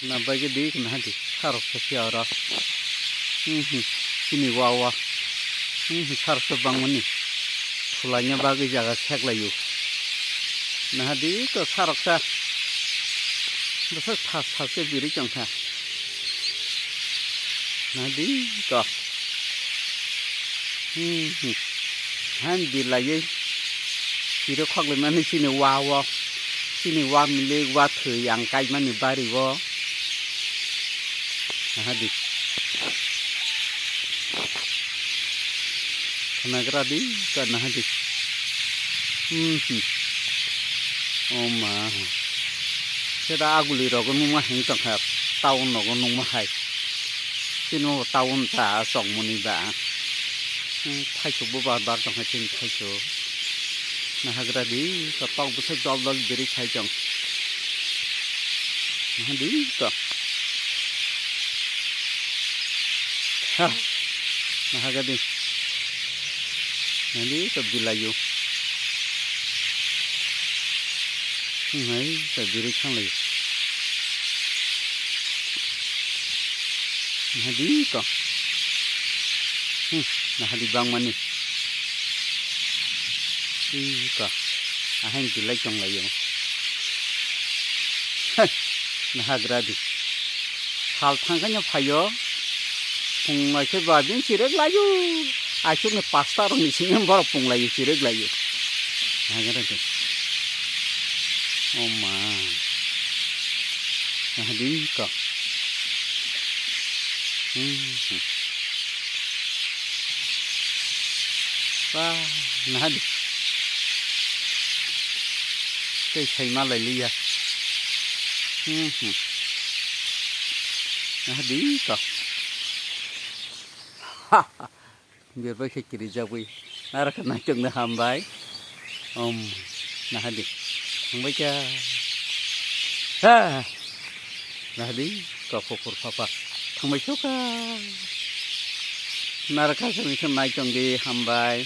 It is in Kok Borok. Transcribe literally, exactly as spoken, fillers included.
Na bagwi di, na di, sarok sa phiya oro. Hmm, hmm. Chini wa wa. Hmm, hmm, sarok sa bangmani. Thulaina bagwi jaga seklaio. Na di to sarok sa. Bwswk thas thas khe biri chong kha. Na di to. Hmm, hmm. Han di laiwi. Chiro khokle mani chini wa wo. Chini wa mili wa thwi ang kaimani bari wo. Naha di. Khanagra di, ka naha di. Hmm, hmm. Oh ma. Sera aguli rogo numa heng tongkha. Town rogo numa hai. Chini town ta chongmani ba. Hmm, thaisok bo bar bar tongkha chini thaisok. Nahagra di, ka tok bwswk dol dol biri khai tong. Naha di ka. Ha. Nahagra di. Naha di ka bilayo. Hai, ka biri khanglai. Naha di ka. Hmm, naha di bangmani. Ih, ka. Ahain bilai chonglai yo. Heh, nahagra di. Sal thangkhaino phaio. Phunglai khe ba bini chirek laio. Aisukni pasta rokni simi borok phunglai chirek laio. Nahagra di. Oh ma. Naha di ka. Hmm, hmm. Ba, naha di. Tei sai ma lai liya. Hmm, hmm. Naha di ka. Ha, ha. Birbai khe kirijagwi. Nara kha naitukno hambai. Om, naha di. Thangbai kha. Ha. Naha di, ka phopor phapa. Thangbai soka. Nara kha simi khe naitukdi hambai.